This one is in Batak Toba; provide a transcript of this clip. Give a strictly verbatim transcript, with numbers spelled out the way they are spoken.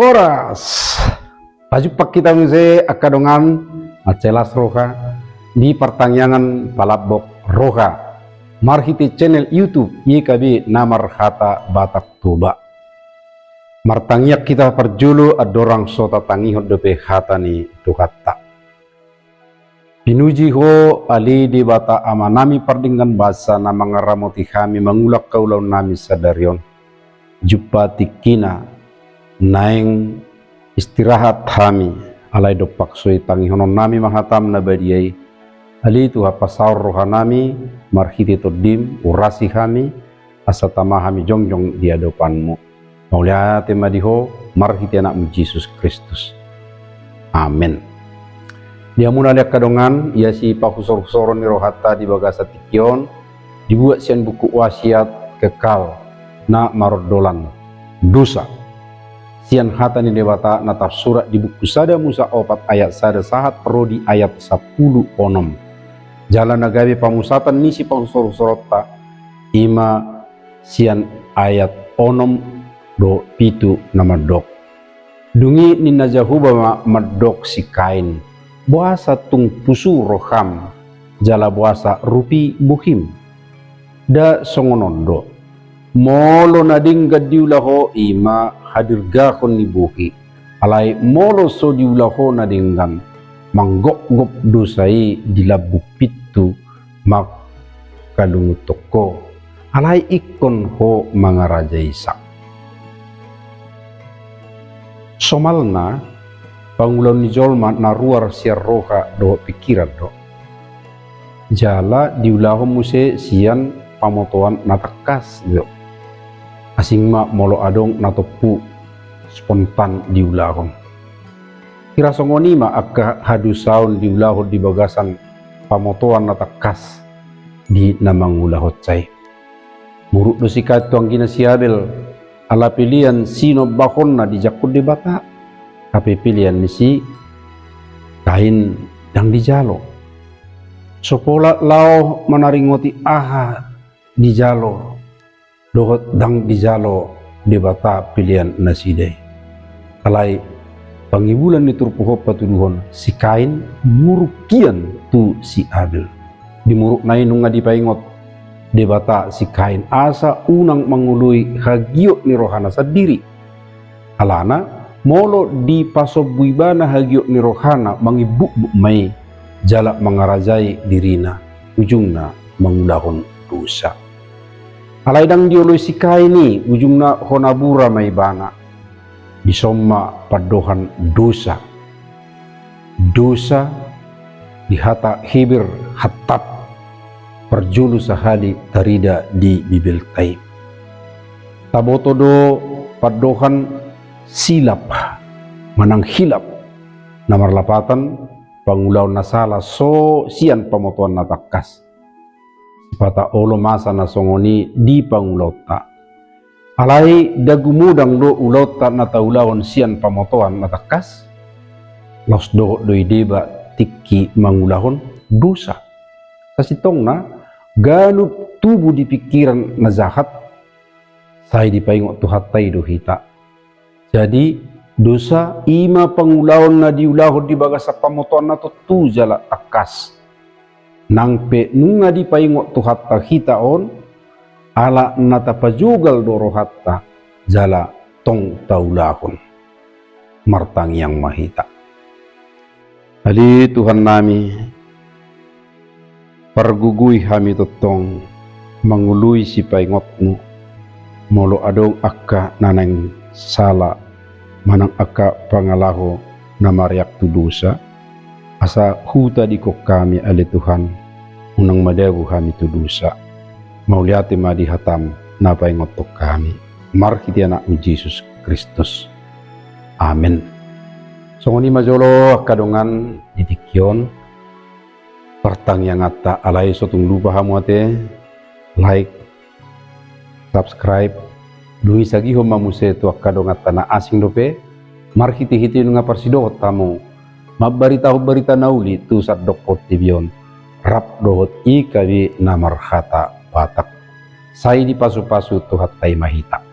Horas. Pajumpang hita muse angka dongan, mansai las roha di partangiangan Palambok Roha marhite channel YouTube Y K B na marhata Batak Toba. Martangiang hita parjolo andorang so tatangihon dope hata ni Tuhanta. Pinuji Ho ale Debata Amanami pardenggan basa na mangaramoti hami mangulahon ulaonnami sadari on. Jumpa tingkina naeng istirahat hami, alai dompak so i tangihononnami ma hataM na badia i. Ale Tuhan, pasaor rohanami marhite TondiM, urasi hami, asa tama hami jongjong di adopanMu. Mauliate ma di Ho marhite AnakMu Jesus Kristus. Amen. Di hamuna ale angka dongan, ia sipahusorhusoron ni rohanta di bagasan tingki on, dibuat sian buku Wasiat Kekal na marondolan dosa. Sian hata ni Debata na tarsurat di buku Sada Musa opat ayat sada sahat ro di ayat sampulu onom. Jala na gabe pamusatan ni sipahusorhusoronta i ma sian ayat onom dohot pitu na mandok. Dung i ninna Jahowa ma mandok si Kain, boasa tung pusu roham, jala boasa rupi bohim? Nda songon on do. Molo na denggan diula ho i ma hadirgahon ni bohi. Alai molo so diula ho na denggan, manggopgop dosa i di lambung pintu mangkalunguthon ho. Alai ingkon ho mangarajai sangkap. Somalna, pangulaon ni jolma na ruar sian roha dohot pingkiran do. Jala diulahon muse sian pamotoan na tangkas do. Asing ma molo adong na tompu spontan diulahon. Hira songon i ma angka hadosaon diulahon di bagasan pamotoan na tangkas di na mangulahonsa i. Muruk do si Kain tu anggina si Abel, ala pelean sinombahonna dijangkon Debata, hape pelean ni si Kain ndang dijalo. So pola laho manaringoti aha dijalo, dohot ndang dijalo Debata pelean nasida i. Alai pangibulan ni turpuk on patuduhon si Kain muruk hian tu si Abel. Di murukna i nunga dipaingot Debata si Kain asa unang mangoloi hagiot ni rohana sandiri. Alana, molo dipasombu ibana hagiot ni rohana mangimbukbuk ma i, jala mangarajai dirina, ujungna mangulahon dosa. Alai ndang dioloi si Kain i, ujungna hona bura ma ibana. Dison ma pandohan dosa. Dosa di hata Heber hatap, parjolo sahali tarida di Bibelta i. Taboto do pandohan silap manang hilap, na marlapatan pangulaon na sala so sian pamotoan na tangkas. Sipata olo masa na songon i di pangulaonta. Alai nda gumodang do ulaonta na taulahon sian pamotoan na tangkas? Laos dohot do i deba tingki mangulahon dosa. Sasintongna, ganup tubu di pingkiran na jahat, sai dipaingot Tuhanta i do hita. Jadi, dosa i ma pangulaon na diulahon di bagasan pamotoan na tontu jala tangkas. Nang pe nunga dipaingot Tuhanta hita on, ala na tapajogal do rohanta, jala tong taulahon. Martangiang ma hita. Ale Tuhannami, pargogoi hami tongtong mangoloi sipaingotMu, molo adong angka na naeng sala manang angka pangalaho na mareak tu dosa, asa hutadingkon hami ale Tuhan, unang madabu hami tu dosa. Mauliate ma di hataM na paingothon hami, marhite AnakMu Jesus Kristus. Amen. Songon i ma jolo angka dongan di tingki on partangianganta, alai so tung lupa hamu ate, like, subscribe, dung i sagihon ma muse tu angka donganta na asing dope, marhitehite nunga parsidohot hamu mambaritahon barita na uli tu sandok portibi on, rap dohot Y K B na marhata Batak. Sai dipasupasu Tuhanta i ma hita.